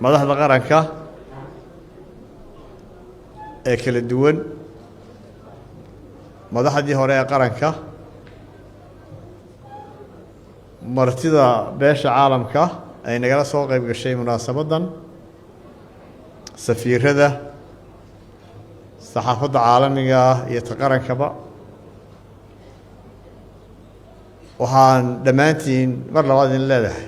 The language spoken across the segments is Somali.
Madaxda qaranka ee kala duwan, madaxdii hore ee qaranka, martida beesha caalamka ay nagala soo qayb gashay munaasabaddan, safiirada, saxaafadda caalamiga ah iyo ta qarankaba, waxaan dhammaantiin mar labaad idin leedahay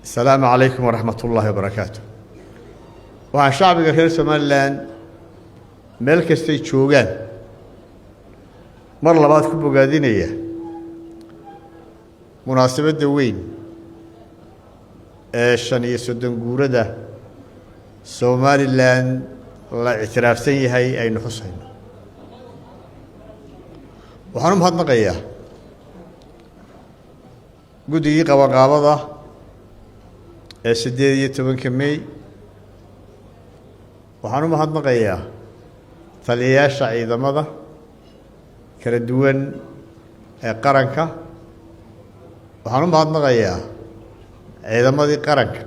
asalaamu calaykum waraxmat ullaahi wabarakaatu. Waxaan shacbiga reer Somalilan meel kastay joogaan mar labaad ku bogaadinaya munaasabadda weyn ee 35 guurada Somalilan la ictiraafsan yahay aynu xusayno. Waxaan u mahadnaqayaa guddigii qabanqaabada ee 18-ka May. Waxaan u mahadnaqayaa taliyayaasha ciidamada kala duwan ee qaranka. Waxaan u mahadnaqayaa ciidamadii qaranka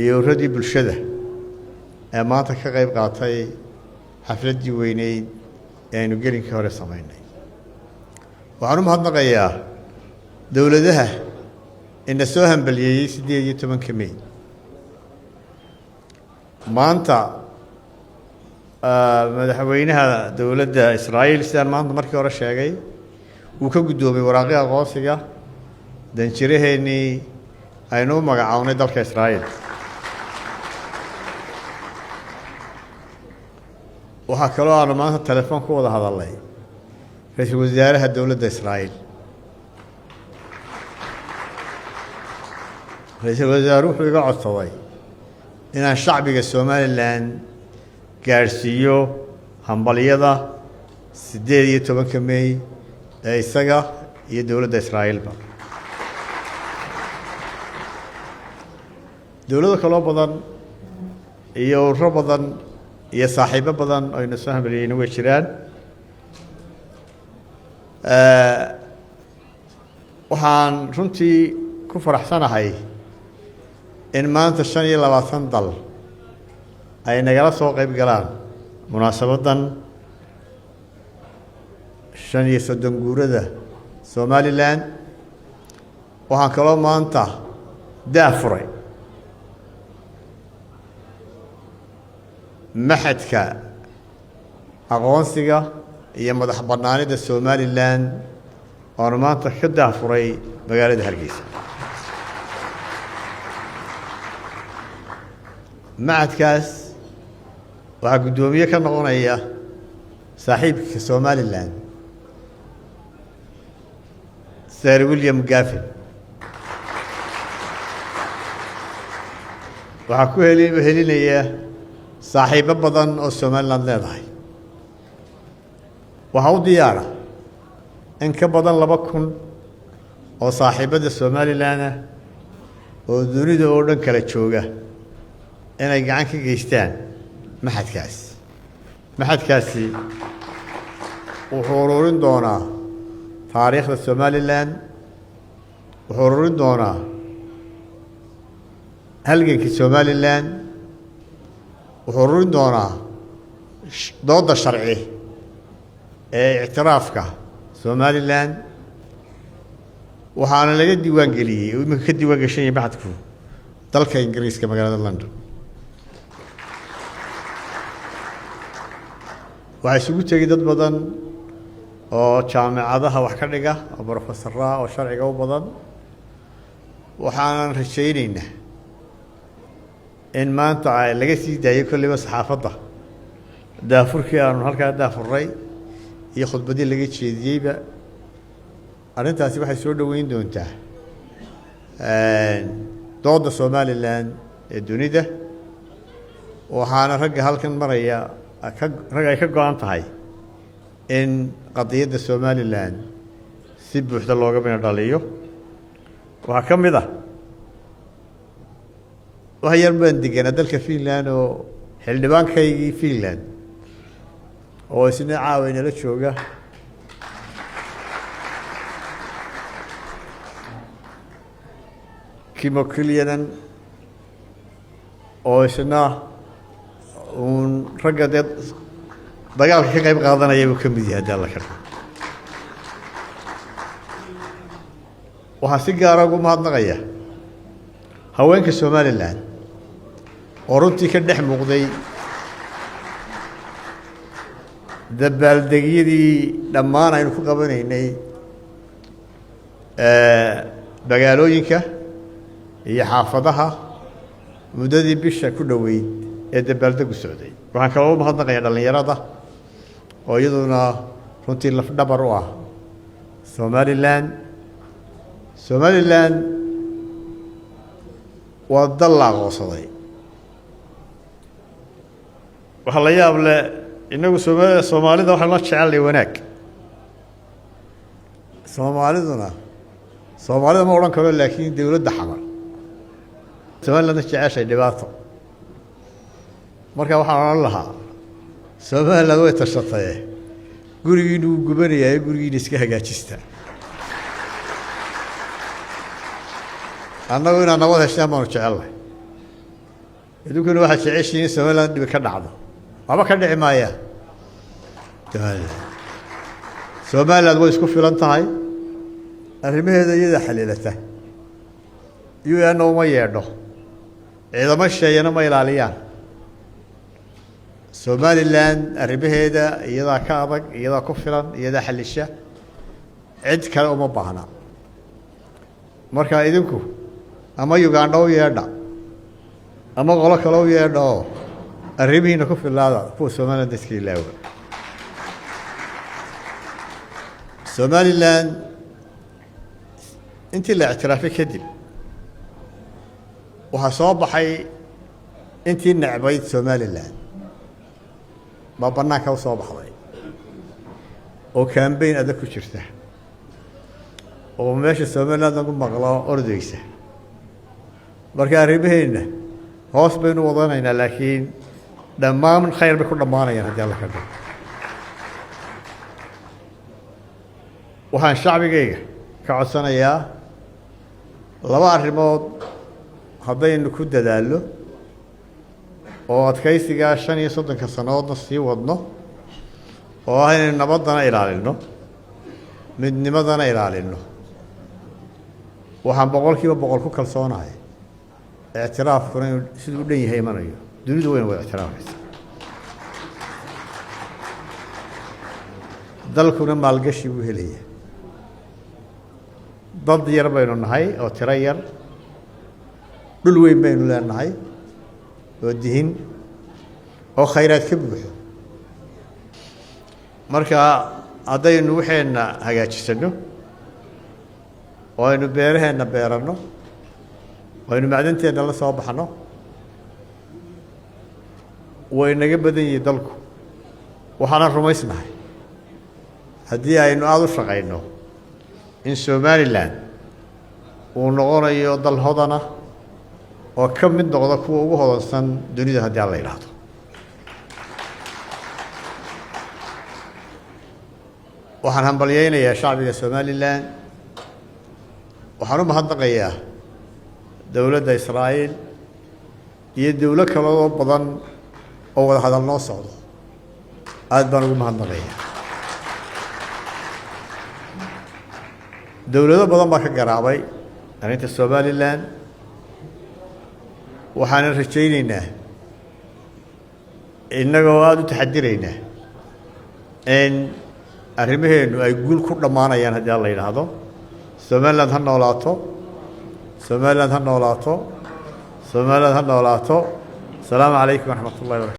iyo uradii bulshada ee maanta ka qayb qaatay xafladdii weyneyd ee aynu gelinkii hore samaynay. Waxaan u mahadnaqayaa dowladaha ina soo hambaliyeeyey 18-ka May. Maanta madaxweynaha dowladda Israa'iil, sidaan maanta markii hore sheegay, wuu ka guddoomay waraaqii aqoonsiga danjiraheennii aynu u magacawnay dalka Israa'iil. Waxaa kaloo aanu maanta telefoon ku wada hadalnay ra-iisul wasaaraha dowladda Israa'iil. Ra-iisul wasaaru wuxuu iga codsaday inaan shacbiga Somalilan gaadhsiiyo hambalyada 18-ka May ee isaga iyo dowladda Israa'iilba. Dowlado kaloo badan iyo ururo badan iyo saaxiibo badan aynu soo hambaliyeyna way jiraan. Waxaan runtii ku faraxsanahay in maanta 25 dal ay nagala soo qayb galaan munaasabaddan 35 guurada Somalilan. Waxaan kaloo maanta daah furay maxadka aqoonsiga iyo madax bannaanida Somalilan oonu maanta ka daah furay magaalada Hargeysa. Macadkaas waxaa guddoomiye ka noqonaya saaxiibka Somalilan, Sir William Gavin. Waxaa ku heli helinaya saaxiibo badan oo Somaliland leedahay. Waxaa u diyaara in ka badan 2000 oo saaxiibada Somalilan ah oo dunida oo dhan kala jooga inay gacan ka geystaan maxadkaas. Maxadkaasi wuxuu ururin doonaa taariikhda Somalilan, wuxuu ururin doonaa halgankii Somalilan, wuxuu ururin doonaa doodda sharci ee ictiraafka Somalilan. Waxaana laga diiwaan geliyey oo iminka ka diiwaan gashan yahay maxadku dalka Ingiriiska, magaalada London. Waxaa isugu tegey dad badan oo jaamicadaha wax ka dhiga oo brofesaraa oo sharciga u badan. Waxaanan rajayneynaa in maanta laga sii daayay kolliba saxaafadda daafurkii aanu halkaa daafurray iyo khudbaddii laga jeediyeyba. Arrintaasi waxay soo dhoweyn doontaa doodda Somalilan ee dunida. Waxaana ragga halkan maraya ka rag ay ka go-an tahay in qadiyadda Somalilan si buuxda looga mina dhaliyo. Waxaa ka mid ah, wax yar baan deganaa dalka Finland oo xildhibaankaygii Finland oo isna caawa inala jooga, Kimmo Kiljanen, Oo isna uun ragga dee dagaalka ka qayb qaadanaya buu ka mid yahay haddii Alla ka dhigo. Waxaan si gaara ugu mahadnaqaya haweenka Somalilan oo runtii ka dhex muuqday dabaaldegyadii dhammaan aynu ku qabanaynay magaalooyinka iyo xaafadaha muddadii bisha ku dhoweyd ee dabaaldegu socday. Waxaan kaloo u mahadnaqayaa dhallinyarada oo iyaduna runtii lafdhabar u ah Somalilan. Somalilan waa dal la aqoonsaday. Waxaa la yaab leh, innagu Soomaalida waxaan la jecelnay wanaag. Soomaaliduna, Soomaalida ma odhan karo, laakiin dowladda xamar Somalilandna jeceshay dhibaato. Marka waxaan odhan lahaa, Somaliland way tashataye, gurigiinu wuu gubanayaa, gurigiina iska hagaajista. Annagu inaad nabad heshaan baanu jecelnahay, idinkuna waxaad jeceshihiin in Somaliland dhibi ka dhacdo. Waxba ka dhici maayaan. Somaliland way isku filan tahay, arrimaheeda iyadaa xaliilata. UN uma yeedho, ciidamo shisheeyana ma ilaaliyaan. Somaliland arrimaheeda iyadaa ka adag, iyadaa ku filan, iyadaa xalisha, cid kale uma baahna. Marka idinku ama Uganda u yeedha ama qolo kale u yeedha oo arrimihiina ku filaada, kuwa Somaliland iska ilaawa. Somaliland intii la ictiraafay kadib waxaa soo baxay intii necbayd Somaliland baa bannaanka u soo baxday oo campaign adag ku jirta oo meesha Somaliland lagu maqlo ordaysa. Marka arrimaheenna hoos baynu wadanaynaa, laakiin dhammaan khayr bay ku dhammaanayaan haddii Alla ka dhigo. Waxaan shacbigayga ka codsanayaa laba arrimood. Haddaynu ku dadaallo oo adkaysigaa 35-ka sannadoodna sii wadno, oo ah inaynu nabaddana ilaalinno, midnimadana ilaalinno, waxaan 100% ku kalsoonahay ictiraafkuna inuu siduu u dhan yahay imanayo. Dunidu wayna wada ictiraafaysa, dalkuna maalgashi buu helaya. Dad yar baynu nahay oo tiro yar, dhul weyn baynu leenahay oo dihin oo khayraad ka buuxo. Marka haddaynu waxeenna hagaajisano oo aynu beeraheenna beeranno oo aynu macdanteenna la soo baxno, way naga badan yihiin dalku. Waxaana rumaysnahay haddii aynu aada u shaqayno in Somalilan uu noqonayo dal hodana oo ka mid noqda kuwa ugu hodansan dunida haddii Alla yidhaahdo. Waxaan hambalyeynayaa shacbiga Somalilan. Waxaan u mahadnaqayaa dowladda Israa'iil iyo dowlo kale oo badan oo wada hadal noo socdo. Aada baan ugu mahadnaqayaa. Dowlado badan baa ka garaabay arrinta Somalilan. Waxaanan rajayneynaa, innagoo aada u taxadiraynaa, in arrimaheennu ay guul ku dhammaanayaan haddii Alla yidhaahdo. Somaliland ha noolaato, Somaliland ha noolaato, Somaliland ha noolaato. Asalaamu calaykum waraxmat ullahi barakatu.